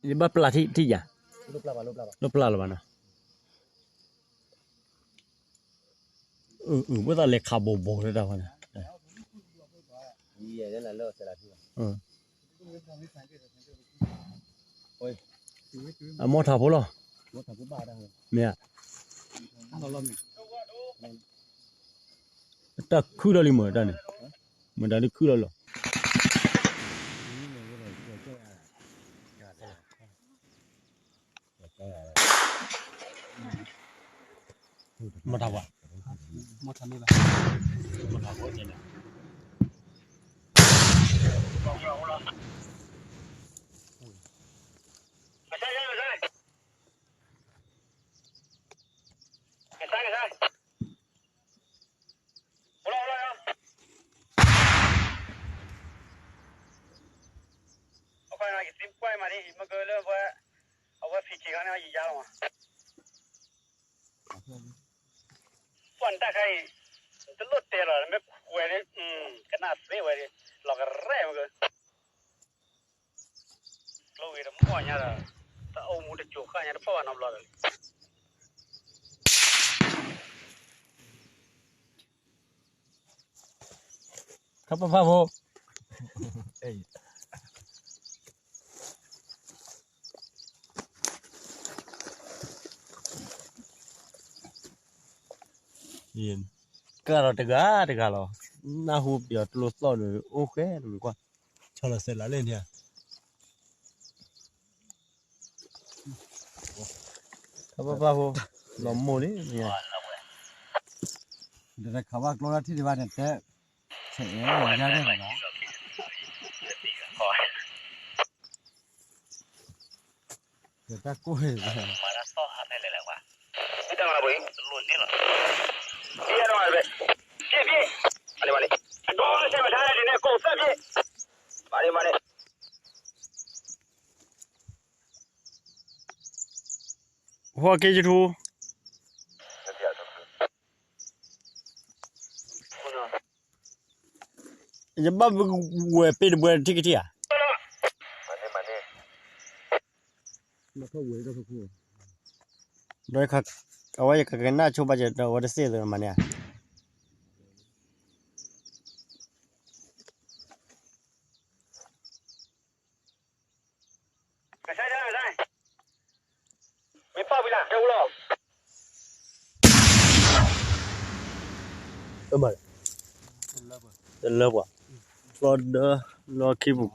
ယဘၣ်ပျၢ်ထံၣ်ယၤ, လိၣ်ပျၢ်လၢၤဘၣ်နီၤ, အုၣ် ဘၣ်သးလဲၤခးဘိးဘိးလၢတၢ်ဖီန့ၣ်, အမိၢ်ထးဖိလီၤ, မ့ၢ်ဧါ, တၢ်ခုၣ်ထီၣ်လံမ့ၢ်တၢ်န့ၣ်, မ့ၢ်တၢ်ဒုးခုၣ်ထီၣ်လီၤ. မ့ၢ်တၢ်ပှၤ, မ့ၢ်တၢ်ဖိန့ၣ်, ကစၢ်, ကစၢ်, အိၣ်လီၤ အိၣ်လီၤ, အခီပညီ ယသံကွၢ်မးဒ် မ့ၢ်ကလၢပှၤ, အဝဲဖံးဆံးခါန့ၣ် ယယါလီၤမး, ပှၢ်နတၢ်ခါအံၤ, နတလိၣ်တဲလီၤ နမ့ၢ်ခွဲးဒ်, ကနၣ်သ့ဝဲဒ်, လီၤကရဲမ့ၢ်က ကျိဂ့ၤတမီၢ်ညါဒီး, တၢ်အိၣ်မူတစိၤဃၣ်ညါတဖီၣ်ဘၣ်နီတဘျီဒီးလံ. ခါပပၢ်ဖိ, ကၢ်ဒီးတဂၤတဂၤလီၤ, နၢ်ဟူပယီၤတလိၣ်သီၣ်ဒီး အိၣ်ဃဲတမံၤကွၢ်, ဆီလီၤစဲးလးလဲၣ်န့ၣ်ဧါ ခါပပၢ်ဖိ, လီၤမိၢ်န့ၣ်, တခးဘၣ်ကျိလၢထံၣ်ဒံးဘၣ်န့ၣ် တဲ, ဆဲးအဲၣ်ယါန့ၣ်လီၤ, တၢ်ကိၢ်, မ့ၢ်တၢ်မၤဘၣ်, တလိၣ်န့ၣ်လီၤ, တၢ်မၤဘၣ်, အဒီး ဟီၣ်က့ၤယထူ, ယဘၣ်ဝဲၤပ့ၣ်တဘှဲထံၣ်ကထံၣ်ဧါ, ဒီးအဝဲယကကနၣ်ဆိဘၣ်ကဒီး အဝဲတစ့ၢ်သ့မၤန့ၢ်ဧါ. မ့ၢ်ပာ်ဝံၤလၢ် တဲဝဲလီၤ. တလၢပှၤ, လီၤဒၢ, လီၤခံပူၤ,